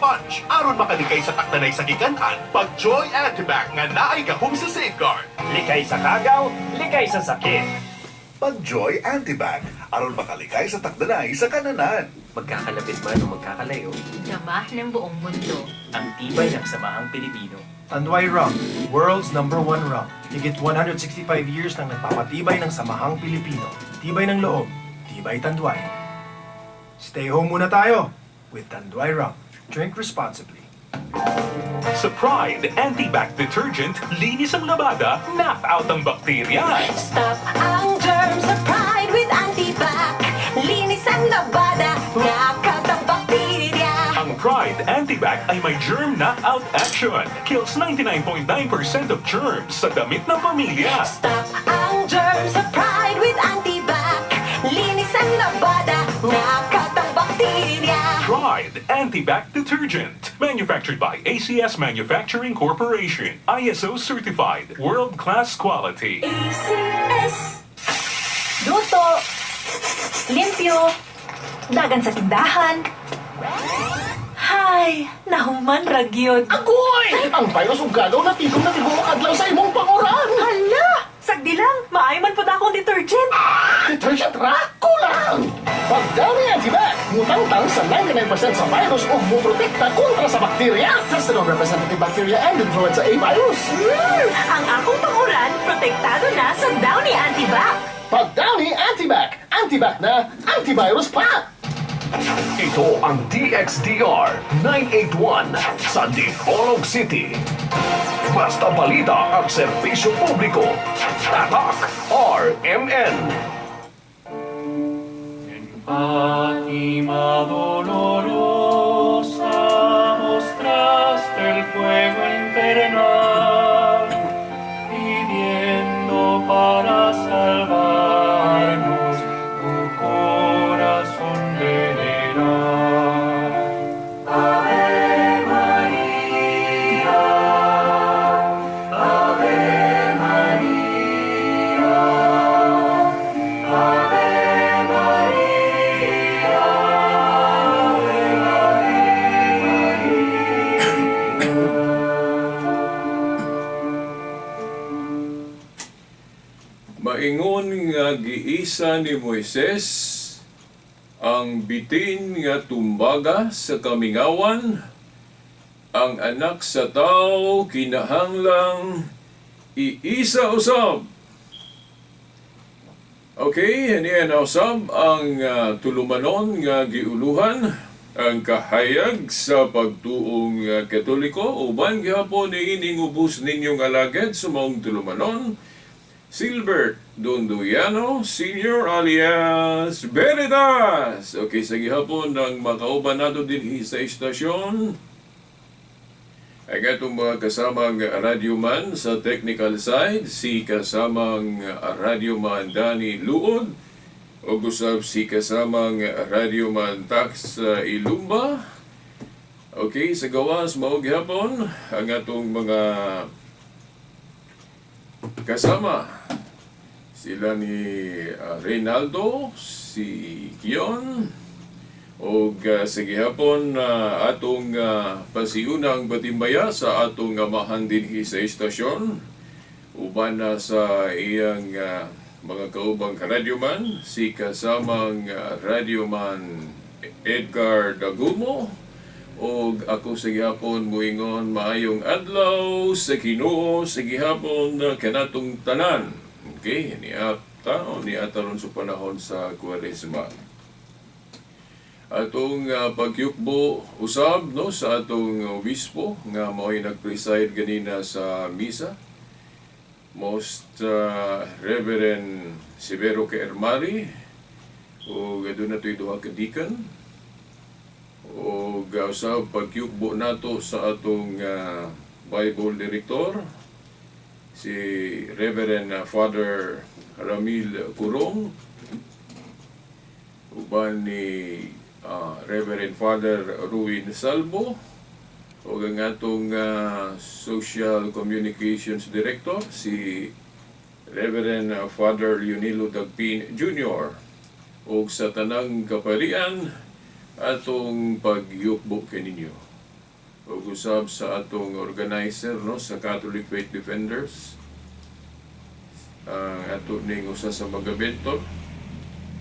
sponge. Aron makalikay sa takdanay sa gikan-an, pag Joy Antibac nga naay gahom sa Safeguard. Likay sa kagaw, likay sa sakit. Pag Joy Antibac, aron makalikay sa takdanay sa kananan. Magkakalapit man o magkakalayo, Dama ng buong mundo. Ang tibay ng samahang Pilipino. Tanduay Rum, world's number one rum. Higit 165 years nang nagpapatibay ng samahang Pilipino. Tibay ng loob, tibay Tanduay. Stay home muna tayo with Tanduay Rum. Drink responsibly. Sa Pride Anti-Bac Detergent, linis ang labada, knock out ang bakterya. Stop ang germs sa Pride with Antibac. Linis ang labada, knockout ang bakterya. Ang Pride Anti-Bac ay may germ knockout action. Kills 99.9% of germs sa damit ng pamilya. Stop ang germs sa Pride with Antibac. Linis ang labada, knockout ang bakterya. Pride Anti-Bac Detergent. Manufactured by ACS Manufacturing Corporation. ISO certified. World-class quality. ACS. Luto! Limpyo! Dagan sa tindahan! Hay! Nahuman ra gyud! Agoy! Ang virus ug gagaw na tigom na tigom adlaw sa imong panguran! Hala! Sagdi lang! Maayo man pud akong detergent! Detergent ra? Kulang! Pag Downy Antibac, mutangtang sa 99% sa virus ug muprotekta kontra sa bakterya. Tested on representative bacteria and influenza A virus. Ang akong panguran, protektado na sa Downy Antibac! Pag Downy Antibac, Antibac na, antivirus pa! Ito ang DXDR 981 sa Dipolog City. Basta balita at serbisyo publiko. Tatak RMN. Fátima dolorosa mostraste el fuego infernal, pidiendo para salvarnos tu corazón veneral. Ave María, Ave María, Ave María, Ave María. Maingon nga giisa ni Moises ang bitin nga tumbaga sa kamingawan, ang Anak sa Tao kinahanglang iisa usab. Okay, niya na usab ang tulumanon nga giuluhan ang kahayag sa pagtuong Katoliko, uban gihapon ni ining ubos ninyong alagad sa maong tulumanon, Silbert Donduyano Senior alias Veritas. Okay, sa gihapon ang makauban nato dinhi sa istasyon ay atong mga kasamang radyoman sa technical side, si kasamang radyoman Danny Luod, o usab si kasamang radyoman Tax Ilumba. Okay, sa gawas mao gihapon ang atong mga kasama. Sila ni Reynaldo, si Kion, og sa gihapon atong pasiunang batimbaya sa atong amahan dinhi sa istasyon, uban na sa iyang mga kaubang radyoman, si kasamang radyoman Edgar Dagumo, og ako sa gihapon muingon maayong adlaw sa Ginoo sa gihapon kanatong tanan. Okay, niata o niata ron sa panahon sa Kuwaresma. Atong pagyukbo usab, no, sa atong obispo nga mao'y nag-preside ganina sa misa. Most Reverend Severo K. Ermari, ug aduna to'y duha ka deacon, ug usab pagyukbo nato sa atong Bible director, si Reverend Father Ramil Curong, uban ni Reverend Father Ruin Salvo, ug ang atong Social Communications Director, si Reverend Father Leonilo Dagpin Jr., ug sa tanang kaparian, atong pagyukbo kaninyo. ug usab sa atong organizer, no, sa Catholic Faith Defenders, ang ato ning usa sa mga mentor,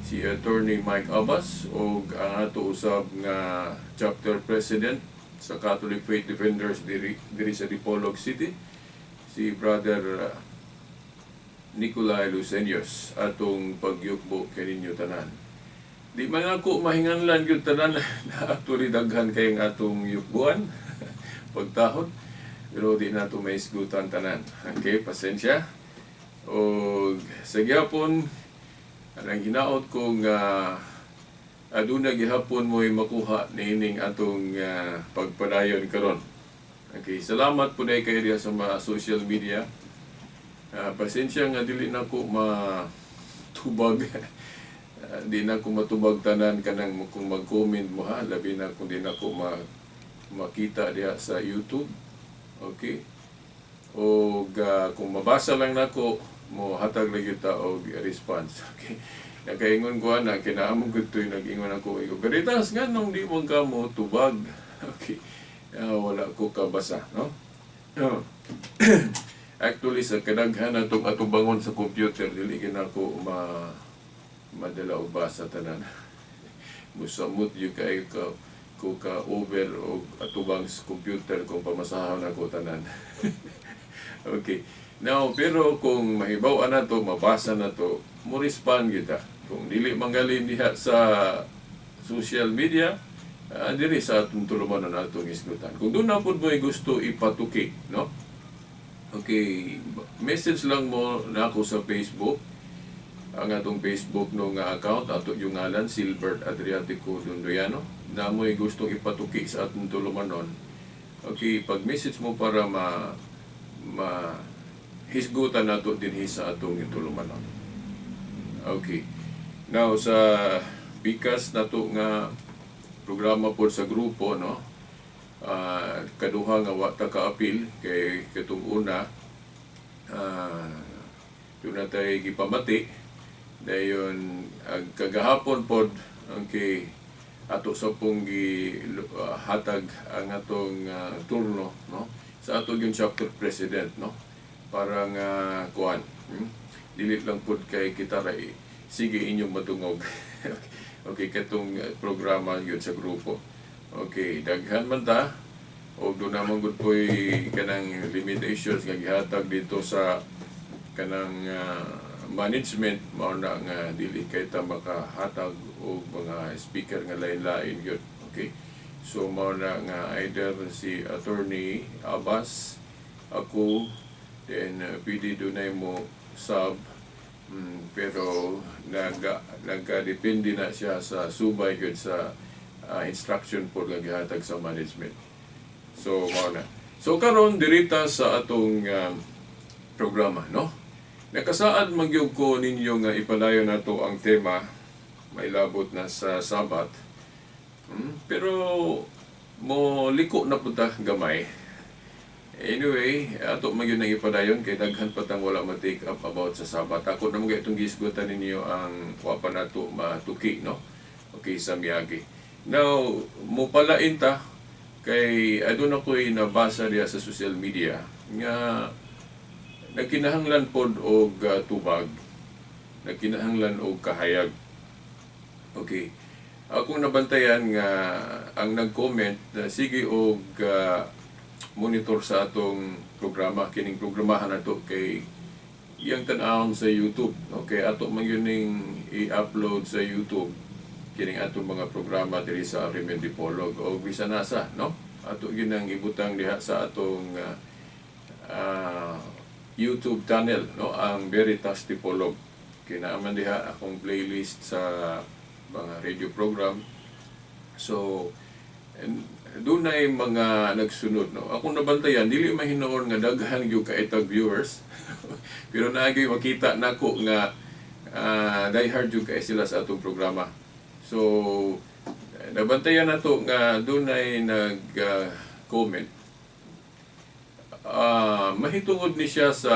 si Attorney Mike Abbas, ug ang ato usab nga chapter president sa Catholic Faith Defenders diri sa Dipolog City, si Brother Nicolai Lucenios, atong pagyukbo kaninyo tanan. Di man ako mahinganlan gyud tanan na actually daghan kayong atong yukbuan pagtahod, pero di na to maisgutan tanan. Okay, pasensya. O sa gihapon ang hinaot ko nga aduna gihapon mo'y makuha niining atong pagpadayon karon. Okay, salamat po dahil kayo diha sa mga social media. Pasensya nga dili na ko matubag. Di na ko matubag tanan kanang kung mag-comment mo ha, labi na kung di na ko makita diha sa YouTube. Okay. O kung mabasa lang nako, mo hatag lagi ta og response. Okay. Nakaingon ko ana, kinaamong gud to'y nag-ingon ako, "Veritas, nganong di man ka mo tubag?" Okay. Wala ko kabasa, no? Actually, sa kadaghan natong atubangon sa computer, dili gyud nako madala og basa tanan. Musamot gyud kay ka ko ka over og atubang sa computer kung pamasahon ako tanan. Okay. Now, pero kung mahibaw na to, mabasa na to, mo respond kita. Kung dili manggalin diha sa social media, diri sa atong tulumanon atong isgutan. Kung doon na pud mo gusto ipatuki, no? Okay, message lang mo na ako sa Facebook. Ang atong Facebook no nga account, ato yung ngalan, Silbert Adriatico Dondoyano. Na mo'y gustong ipatuki sa atong tulumanon. Okay, pag message mo para ma ma hisgutan nato dinhi sa atong tulumanon. Okay. Now sa pikas nato nga programa po sa grupo, no? Kaduha nga wa ta kaapil kay katong una doon na tayo gipamati dayon ag kagahapon pod. Okay, ato sa pong gi hatag ang atong turno, no, sa ato yung chapter president, no, para nga kuan, Dili lang pod kay kita ra sige inyong matungog. Okay, katong programa yun sa grupo. Okay, daghan man ta og doon naman gud po'y kanang limitations nga gihatag dito sa kanang management, mao na nga dili kay ta makahatag og mga speaker nga lain-lain gyud. Okay. So mao na nga either si Attorney Abbas, ako, then pwede dunay mo sub, pero naga depende na siya sa subay gyud sa instruction po nga gihatag sa management. So mao na. So karon dirita sa atong programa, no? Nakasaad magyug ko ninyo nga ipadayon nato ang tema may labot na sa Sabat. Pero mo liko na punta gamay. Anyway, ato magyud nang ipadayon kay daghan pa tang wala ma-take up about sa Sabat. Ako na mga itong gisgutan ninyo ang wa pa nato matuki, no? Okay, sa miyagi. Now, mo palain ta kay aduna ko'y nabasa diha sa social media nga nagkinahanglan pod og tubag, nagkinahanglan og kahayag. Okay. Akong nabantayan nga ang nag-comment na sige og monitor sa atong programa, kining programahan nato kay iyang tan-awon sa YouTube. Okay, ato man yun ning i-upload sa YouTube kining atong mga programa diri sa Arimen Dipolog o bisan asa, no? Ato gyud ang ibutang diha sa atong YouTube channel, no, ang Veritas Dipolog. Kinaaman diha akong playlist sa mga radio program. So, and dunay mga nagsunod, no. Akong nabantayan, dili mahinoon nga daghan gyud kaitag viewers. Pero naagay makita nako nga diehard gyud kay sila sa atong programa. So, nabantayan nato nga dunay nag-comment. Mahitungod ni siya sa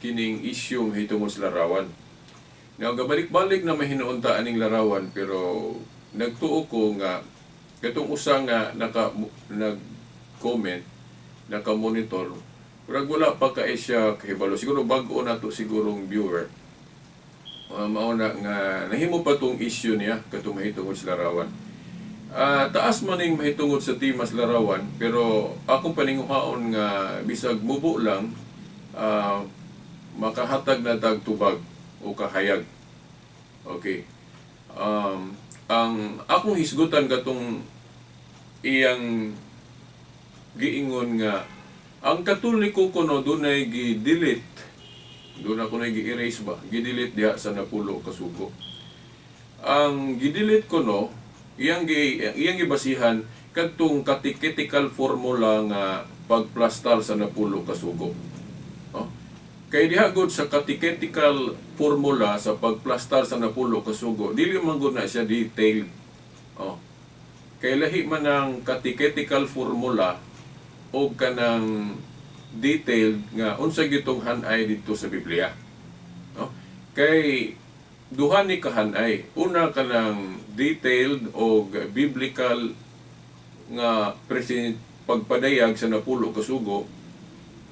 kining issue mahitungod sa larawan. Now, gabalik-balik na mahinoon ta aning larawan, pero nagtuo ko nga katong usa nga naka nag nag-comment, naka-monitor, murag wala pa kay siya kahibalo. Siguro bag-o na to sigurong viewer. Mao na nga nahimo pa tong issue niya katong mahitungod sa larawan. Taas man ning mahitungod sa tema sa larawan, pero akong paninguhaon nga bisag mubo lang, makahatag na tag tubag o kahayag. Okay. Ang akong hisgutan katong iyang giingon nga ang Katoliko kuno dunay gi-delete, doon ako na gi-erase ba, gi-delete diha sa napulo kasugo. Ang gi-delete kuno, iyang gibasihan kadtong catechetical formula nga pagplastar sa napulo kasugo. Oh? Kay diha gud sa catechetical formula sa pagplastar sa napulo kasugo, dili man gud na siya detailed. Oh. Kay lahi man ang catechetical formula o kanang detailed nga unsa gitong hanay didto sa Biblia. No? Kay duha ni kahanay. Una, kanang detailed o biblical nga present pagpadayag sa napulo kasugo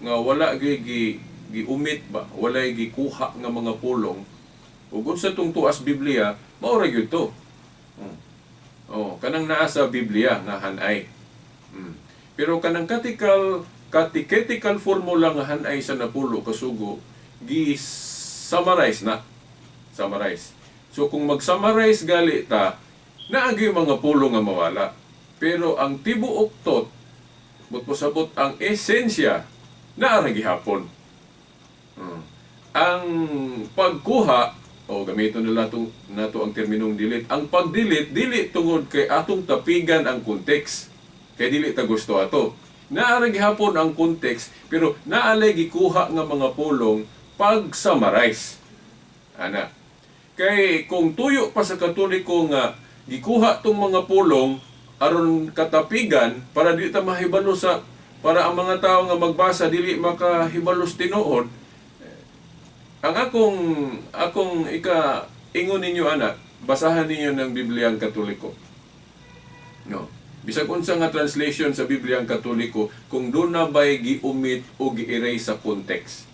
nga wala gyud gi giumit ba, wala gikuha nga mga pulong, ug unsa tong tuas Biblia mao ra gyud to. Oh, kanang naa sa Biblia nga hanay. Pero kanang catechetical formula nga hanay sa napulo kasugo, gi summarize na. Summarize. So kung mag-summarize gali ta, naa gyud mga pulong nga mawala. Pero ang tibuok tot, pasabot ang esensya, naa ra gihapon. Ang pagkuha, o gamiton nila nato ang terminong delete. Ang pag-delete, dili tungod kay atong tapigan ang context. Kay dili ta gusto ato. Naa ra gihapon ang context, pero naalay gikuha nga mga pulong pag-summarize. Ana. Kay kung tuyo pa sa Katoliko nga gikuha tong mga pulong aron katapigan para dili ta mahibalo sa, para ang mga tao nga magbasa dili makahibalo sa tinuod, ang akong ika ingon ninyo ana, basahan ninyo ng Biblia ang Katoliko. No. Bisag unsa nga translation sa Biblia ang Katoliko, kung doon na ba'y gi-omit o gi-erase sa context.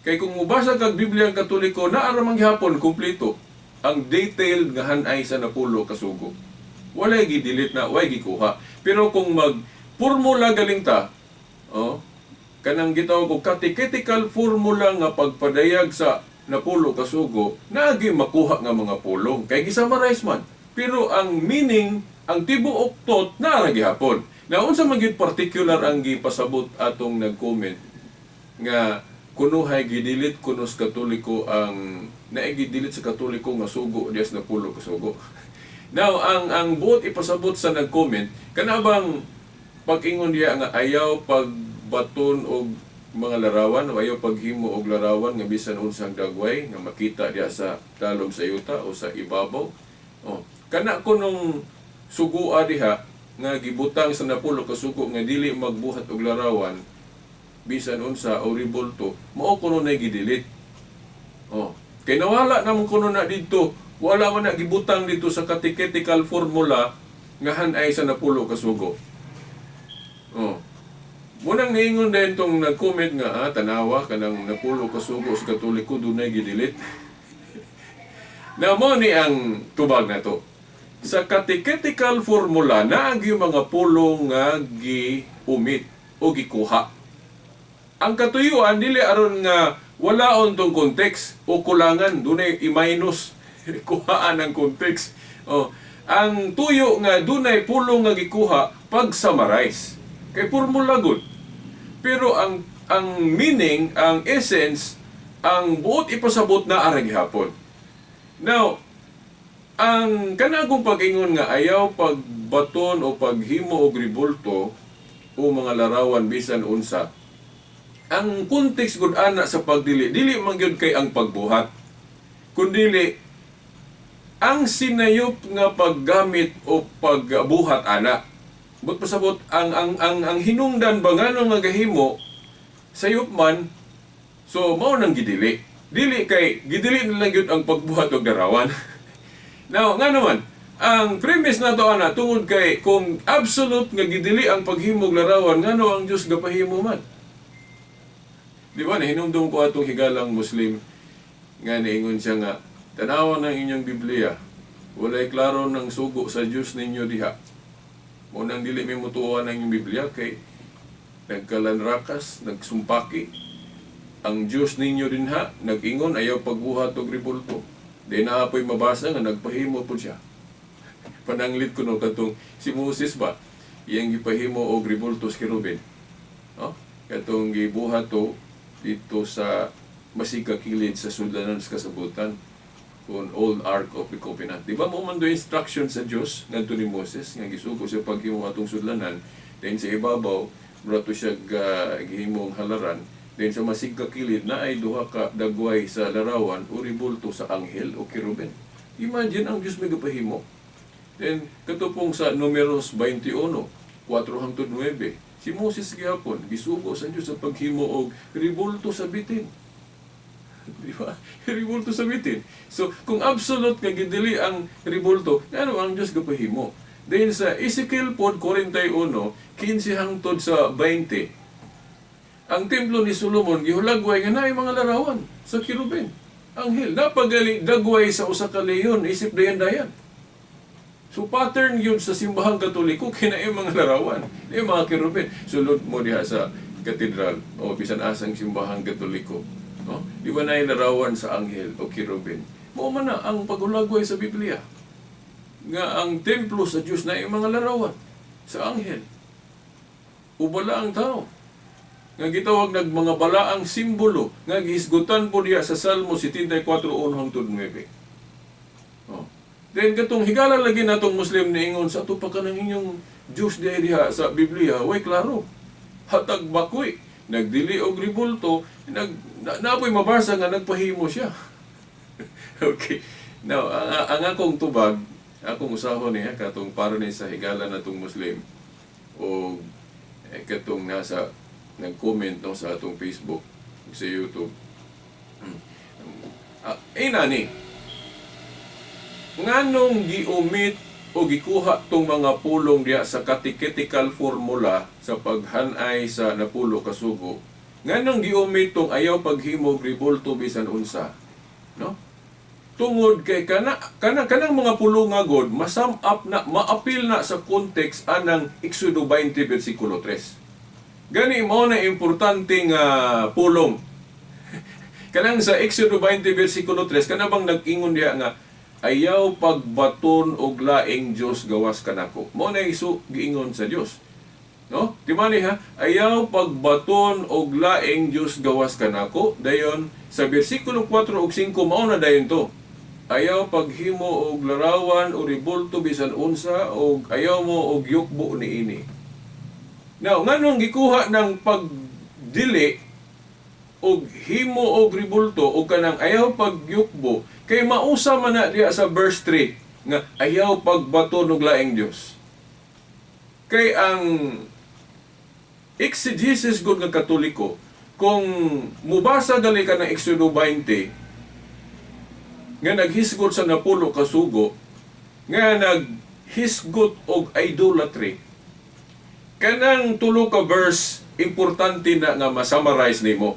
Kay kung mubasa kag Biblia ang Katoliko, naa ra man gihapon kumpleto ang detailed nga hanay sa napulo kasugo. Walay gi-delete na, walay gikuha. Pero kung mag-formula galing ta, oh, kanang gitawag og catechetical formula nga pagpadayag sa napulo kasugo, naagi makuha nga mga pulong. Kay gisummarize man. Pero ang meaning, ang tibuok tot, naa ra gihapon. Na unsa man gyud particular ang gipasabot atong nag-comment nga kunuhay gidelete kuno sa Katoliko ang naay gidelete sa Katoliko nga sugo dias napulo kasugo. Now ang buot ipasabot sa nag-comment kana bang pag-ingon diya nga ayaw pagbaton og mga larawan o ayaw paghimo og larawan nga bisan unsang dagway nga makita diya sa talom sa yuta o sa ibabaw. Oh, kana kunong sugua diha nga gibutang sa napulo kasugo nga dili magbuhat og larawan bisan unsa o ribulto, mao kuno na gidelete. Oh, kay nawala naman kuno na didto, wala man na gibutang dito sa catechetical formula nga hanay sa napulo kasugo. Oh. Munang niingon din tong nag-comment nga, tanawa kanang napulo kasugo sa Katoliko dunay gidelete. Na mo ni ang tubag na to. Sa catechetical formula, naagi yung mga pulong nga gi-umit o gikuha. Ang katuyuan, dili aron nga walaon tong context o kulangan, dunay i-minus, kuhaan ang context. Oh, ang tuyo nga dunay pulong nga gikuha pag-summarize. Kay formula gud. Pero ang meaning, ang essence, ang buot ipasabot na ara gihapon. Now, ang kanagong pag-ingon nga ayaw pagbaton o paghimo og ribulto o mga larawan bisan unsa, ang context gud ana sa pagdili, dili man gyud kay ang pagbuhat, kundili ang sinayop nga paggamit o pagbuhat ana. But pasabot ang hinungdan ba ngano nga gahimo sayop man, so mao nang gidili. Dili kay gidili na lang gyud ang pagbuhat og larawan. Now, nga naman, Ang premise nato ana tungod kay kung absolute nga gidili ang paghimog larawan, ngano ang Dios gapahimo man? Di ba nahinumdum ko atong higalang Muslim nga niingon siya nga tanawa ng inyong Biblia, walay klaro ng sugo sa Dios ninyo diha. Mo nang dili mi mutuoan ang inyong Biblia kay nagkalanrakas, nagsumpaki. Ang Dios ninyo dinha nag-ingon ayaw pagbuhat og rebulto. Di na apoy mabasa nga nagpahimo pud siya. Pananglit ko no katong si Moses ba iyang gipahimo og rebulto sa kerubin. No? Katong gibuhat to dito sa masika kilid sa sudlanan sa kasabutan kon old Ark of the Covenant. Di ba mo man do instruction sa Dios ngadto ni Moses nga gisugo siya paghimo atong sudlanan, then sa ibabaw mura to siya gihimong halaran, then sa masigka kilid na ay duha ka dagway sa larawan o rebulto sa anghel o kerubin. Imagine ang Dios may gapahimo. Then katupong sa Numeros 21, 4 hangtod 9, si Moses gihapon gisugo sa Dios sa paghimo og rebulto sa bitin. Di ba? Rebulto sa bitin. So, kung absolute nga gidili ang rebulto, ngano ang Dios gapahimo? Then sa Ezekiel pod 41, 15 hangtod sa 20, ang templo ni Solomon gihulagway nga naay mga larawan sa kerubin. Anghel, napagali dagway sa usa ka leyon isip dayan-dayan. So pattern yun sa simbahang Katoliko kinaay mga larawan, di mga kerubin. Sulod mo diha sa katedral o bisan asang simbahang Katoliko, no? Di ba naay larawan sa anghel o kerubin? Mao man na ang paghulagway sa Biblia nga ang templo sa Dios naay mga larawan sa anghel o balaang tao nga gitawag nag mga balaang simbolo nga gihisgutan po diha sa Salmo 74:1 hangtod 9. Oh. Then katong higala lagi natong Muslim niingon sa ato pa kanang inyong Dios diha diha sa Biblia, way klaro. Hatag bakoy, nagdili og rebulto, nag na, napoy mabasa nga nagpahimo siya. Okay. Now, ang akong tubag, akong usahon niya katong para ni sa higala natong Muslim o katong nasa nag-comment no sa atong Facebook ug sa YouTube. Nani, nganong gi-omit o gikuha tong mga pulong diha sa catechetical formula sa paghanay sa napulo ka sugo? Nganong gi-omit tong ayaw paghimog rebulto bisan unsa? No? Tungod kay kana kana kanang mga pulong nga god masum up na, maapil na sa context anang Exodo 20 versikulo 3. Gani mao na importante nga pulong. Kanang sa Exodo 20 versikulo 3, kana bang nag-ingon diha nga ayaw pagbaton og laing Dios gawas kanako. Mao na isu giingon sa Dios. No? Di ba ni ha? Ayaw pagbaton og laing Dios gawas kanako. Dayon sa bersikulo 4 ug 5 mao na dayon to. Ayaw paghimo og larawan o rebulto bisan unsa og ayaw mo og yukbo niini. Now, nganong gikuha ng pagdili og himo og rebulto og kanang ayaw pagyukbo kay mausa man na diha sa verse 3 nga ayaw pagbaton og laing Dios. Kay ang exegesis gud nga Katoliko, kung mubasa gali ka ng Exodo 20 nga naghisgot sa napulo ka sugo nga naghisgot og idolatry, kanang tulo ka verse importante na nga ma-summarize nimo.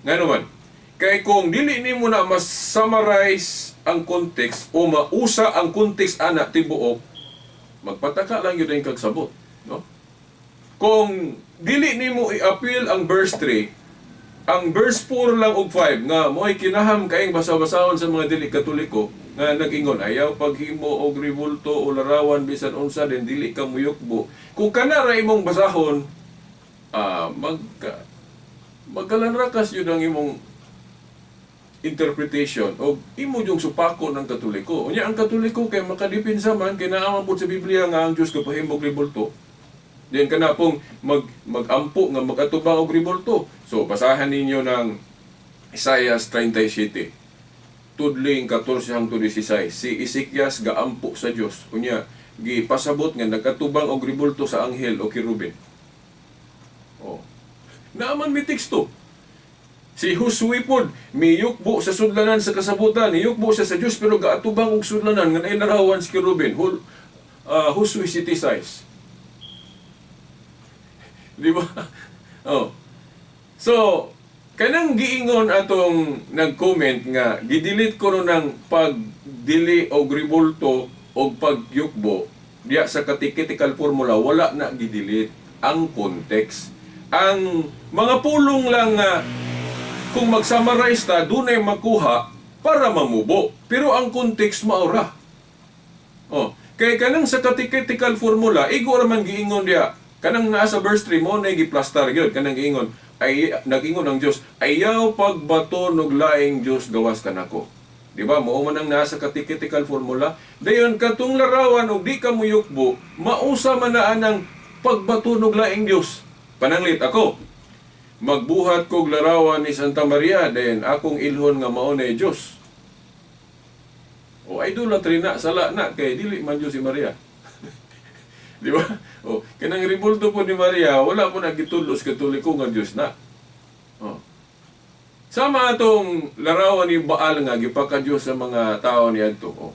Ngano man? Kay kung dili nimo na ma-summarize ang context o mausa ang context ana tibuok, magpataka lang yun ang kagsabot, no? Kung dili nimo i-appeal ang verse 3, ang verse 4 lang og 5 nga mo'y kinaham kaayong basa-basahon sa mga dili Katoliko nga nag-ingon ayaw paghimo og rebulto o larawan bisan unsa, din dili ka muyukbo. Kung kana ra imong basahon, magkalanrakas yun ang imong interpretation o imo yung supako ng Katoliko. Unya ang Katoliko kay makadipinsa man kay naa man pud sa Biblia nga ang Dios gapahimog rebulto. Then kana pong magampo nga magatubang og rebulto. So basahan ninyo ng Isaiah 37. Tudling 14 hangtod 16. Si Ezekias gaampo sa Dios. Unya gipasabot nga nagkatubang og rebulto sa anghel o kerubin. Oh. Naaman mi teksto. Si Josue pod miyukbo sa sudlanan sa kasabutan, niyukbo siya sa Dios pero gaatubang og sudlanan nga naay larawan si Kerubin. Josue City size. Di ba? Oh. So, kanang giingon atong nag-comment nga gidelete ko no ng pagdili og ribulto og pagyukbo diya sa catechetical formula, wala na gidelete ang context. Ang mga pulong lang nga kung mag-summarize ta, dunay makuha para mamubo. Pero ang context maura. Oh, kay kanang sa catechetical formula, igo ra man giingon diya. Kanang naa sa verse 3 mo na giplastar gyud kanang giingon ay nag-ingon ang Dios, ayaw pagbato og laing Dios gawas kanako. Di ba? Mao man ang naa sa catechetical formula. Dayon katong larawan og di ka muyukbo, mausa man na anang pagbato og laing Dios. Pananglit ako, magbuhat kog larawan ni Santa Maria, then akong ilhon nga mao na Dios. O idolatry na, sala na kay dili man Dios si Maria. Di ba? O kanang ribulto po ni Maria, wala po nagitudlo sa Katoliko nga Dios na. O. Sama atong larawan ni Baal nga gipaka-Dios sa mga tao niadto. O.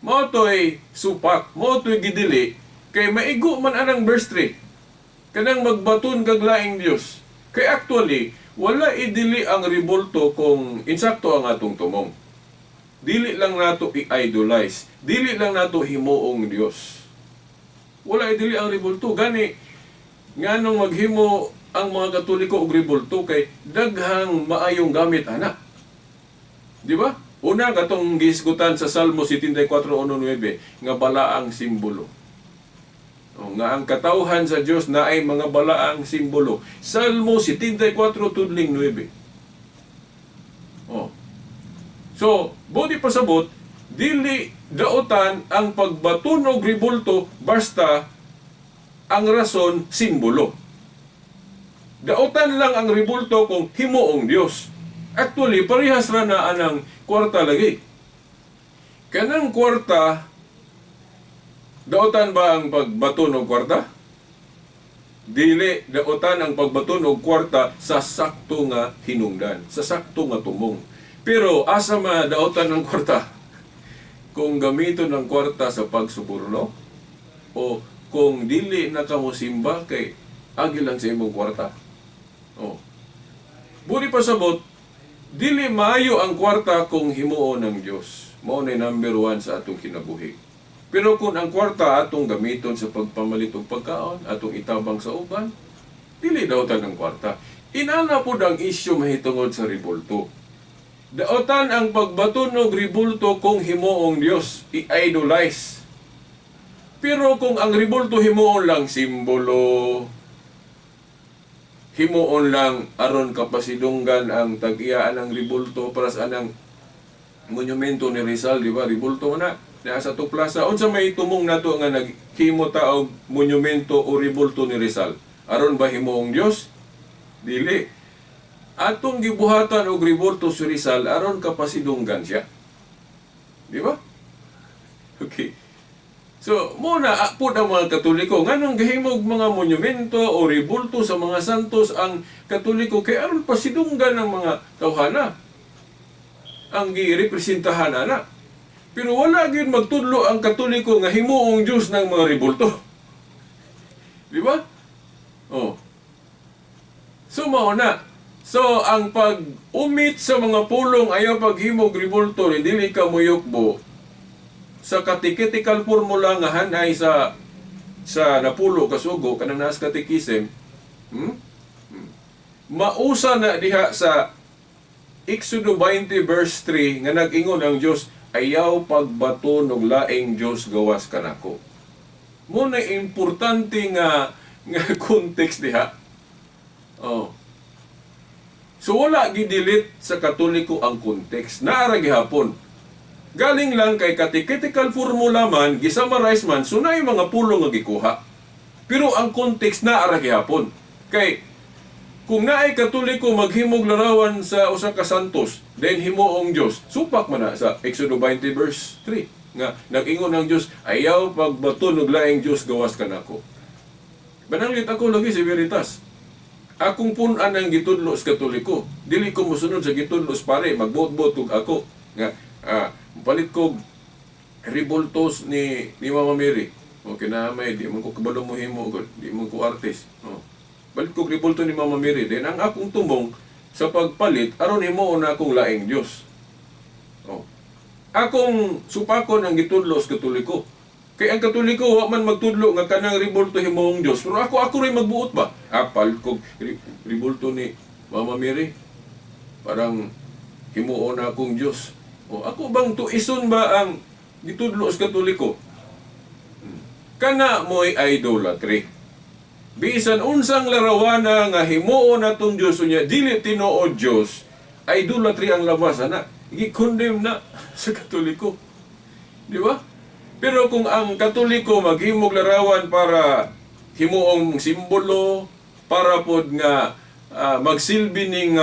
Mao to'y supak, mao to'y gidili kay maigo man anang verse 3. Kanang magbaton kag laing Dios. Kay actually, wala idili ang ribulto kung insakto ang atong tumong. Dili lang nato i-idolize. Dili lang nato himuong Dios. Wala idili ang ribulto. Gani, nganong maghimo ang mga Katoliko og ribulto kay daghang maayong gamit ana. Di ba? Una katong gihisgutan sa Salmo 74:9 nga balaang simbolo. O, nga ang katawhan sa Dios na ay mga balaang simbolo. Salmo 74:9. Oh. So, budi pasabot, dili daotan ang pagbaton og ribulto basta ang rason simbolo. Daotan lang ang ribulto kung himuong Dios. Actually, parehas ra na anang kwarta lagi. Kanang kwarta, daotan ba ang pagbaton og kwarta? Dili daotan ang pagbaton og kwarta sa sakto nga hinungdan, sa sakto nga tumong. Pero asa ma daotan ang kwarta? Kung gamiton ang kwarta sa pagsuborno o kung dili na kamo simba kay agi lang sa imong kwarta. Oh. Buri pasabot, dili maayo ang kwarta kung himuon ng Dios. Mao na number 1 sa atong kinabuhi. Pero kung ang kwarta atong gamiton sa pagpamalit og pagkaon, atong itabang sa uban, dili daotan ang kwarta. Inana pod ang isyu mahitungod sa ribulto. Daotan ang pagbaton og ribulto kung himuong Dios, i-idolize. Pero kung ang ribulto himuon lang simbolo, himuon lang aron kapasidunggan ang tag-iyaan ang ribulto para sa anang monumento ni Rizal, di ba? Ribulto na. Naa sa to plaza. Unsa may tumong nato nga naghimo ta og monumento o ribulto ni Rizal? Aron ba himuong Dios? Dili. Atong gibuhatan og ribulto si Rizal aron kapasidunggan siya. Di ba? Okay. So, muna pud ang mga Katoliko nganong gahimog mga monumento o ribulto sa mga santos ang Katoliko kay aron pasidunggan ng mga tawhana ang girepresentahan ana. Pero wala gyud magtudlo ang Katoliko nga himuong Dios ng mga ribulto. Di ba? Oh. So mao na. So ang pag-umit sa mga pulong ayaw paghimog ribulto ni dili ka muyukbo sa catechetical formula nga hanay sa napulo kasugo kanang naas catechism, mausa na diha sa Exodo 20 verse 3 nga nag-ingon ang Dios, ayaw pagbaton og laing Dios gawas kanako. Mo na importante nga context diha. Oh. So wala gidelete sa Katoliko ang context. Naara gihapon. Galing lang kay catechetical formula man, gisummarize man, so naay mga pulong nga gikuha. Pero ang context naara gihapon. Kay kung naay Katoliko maghimog larawan sa usa ka santos, then himuong Dios, supak man na sa Exodo 20 verse 3 nga nag-ingon ang Dios, ayaw pagbaton og laing Dios gawas kanako. Bananglit ako lagi si Veritas. Akong pun-an ang gitudlo sa Katoliko. Dili ko mosunod sa gitudlo sa pare, magbuot-buot og ako nga palit ko rebultos ni Mama Mary. Okay na may di man ko kabalo mo himo gud, di man ko artist. Oh. Palit ko rebulto ni Mama Mary, then ang akong tumong sa pagpalit aron himuon na akong laing Dios. Oh. Akong supakon ang gitudlo sa Katoliko. Kay ang Katoliko wa man magtudlo nga kanang rebulto himuong Dios, pero ako ako rin magbuot ba? Palit ko rebulto ni Mama Mary. Parang himuon na akong Dios. O ako bang tuison ba ang gitudlo sa Katoliko? Kana mo'y idolatry. Bisan unsang larawana nga himuon natong Dios unya dili tinuod Dios, idolatry ang labas ana. Gi-condemn na sa Katoliko. Di ba? Pero kung ang Katoliko maghimog larawan para himuong simbolo, para pod nga magsilbi ning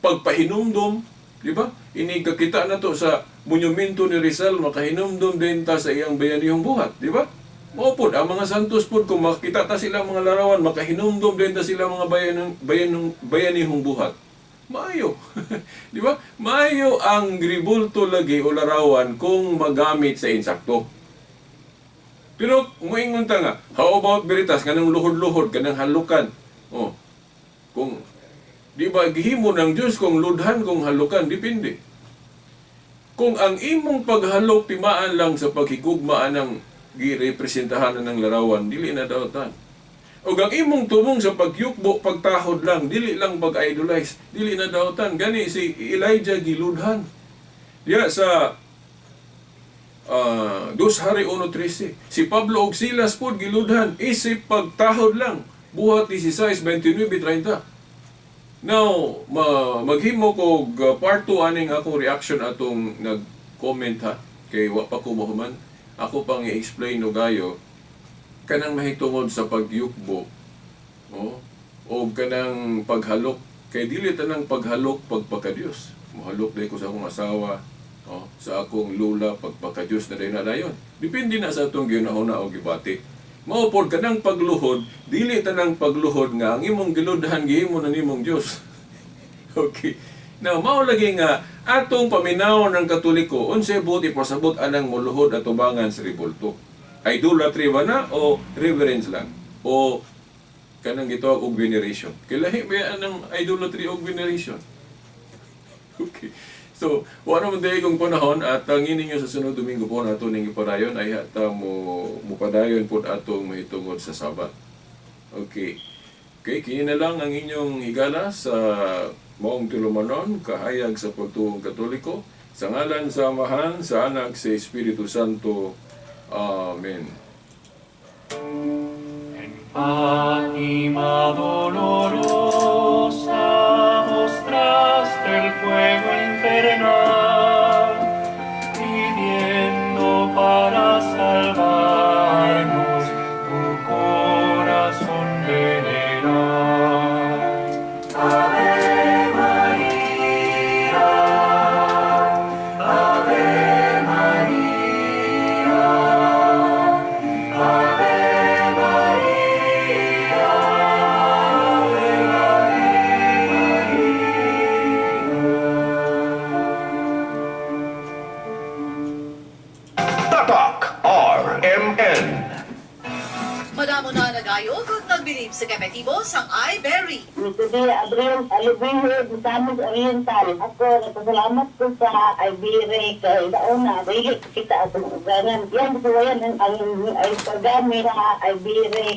pagpahinumdom, di ba? Ini kakita na to sa monumento ni Rizal, makahinumdom din ta sa iyang bayanihong buhat, di ba? Mao pod ang mga santos pod kung makita ta sila mga larawan, makahinumdom din ta sila mga bayanihong buhat. Maayo. Di ba? Maayo ang gribulto lagi o larawan kung magamit sa insakto. Pero moingon ta nga, how about Veritas kanang luhod-luhod, kanang halukan? Oh. Kung di ba gihimo ng Dios kung ludhan kung halukan, depende. Kung ang imong paghalok timaan lang sa paghigugmaan ng girepresentahan ng larawan, dili na daotan. O ang imong tumong sa pagyukbo, pagtahod lang, dili lang pag-idolize, dili na daotan. Gani si Elijah giludhan. Diya sa 2 Hari 1:13, si Pablo og Silas pod giludhan, isip pagtahod lang. Buhat 16:29-30. Now, maghimo ko part 2 aning akong reaction atong nag-comment ha, kay wa pa ko mahuman. Ako pang i-explain no gayo kanang mahitungod sa pagyukbo, oh, o kanang paghalok. Kay dili tanang paghalok pagpakadiyos. Mohalok day ko sa akong asawa, oh, sa akong lula, pagpakadiyos na day na dayon. Depende na sa atong gihuna-huna o gibati. Mao pod kanang pagluhod, dili tanang pagluhod nga ang imong giludhan gihimo na nimong Dios. Okay. Now, mao lagi nga atong paminaw ng Katoliko, unsay buot ipasabot anang moluhod at tubangan sa rebulto? Idolatry ba na o reverence lang? O kanang gitawag og veneration? Kay lahi ba anang idolatry og veneration? Okay. So, wala naman dahil kong panahon at ang ninyo sa sunod Domingo po nato ning ipadayon ay hata mo mupadayon po atong mahitungod sa Sabat. Okay. Okay, kini na lang ang inyong higala sa maong tulumanon, kahayag sa pagtuong Katoliko, sa ngalan sa Amahan, sa Anak, sa Espiritu Santo. Amen. En Fátima dolorosa mostraste el fuego infernal, pidiendo para salvarnos tu corazón veneral. Ave María, Ave María, Ave María, Ave María. Tatak RMN. Madamo na nagayo kag nagbilib sa epektibo sang iBerry. Today, Abril, Alibihe, Misamis Oriental. Ako, nagpasalamat ko sa Iberry kay sa una, dili kita atong ugangan. Yan, gusto yan ang ay paggamit sa Iberry.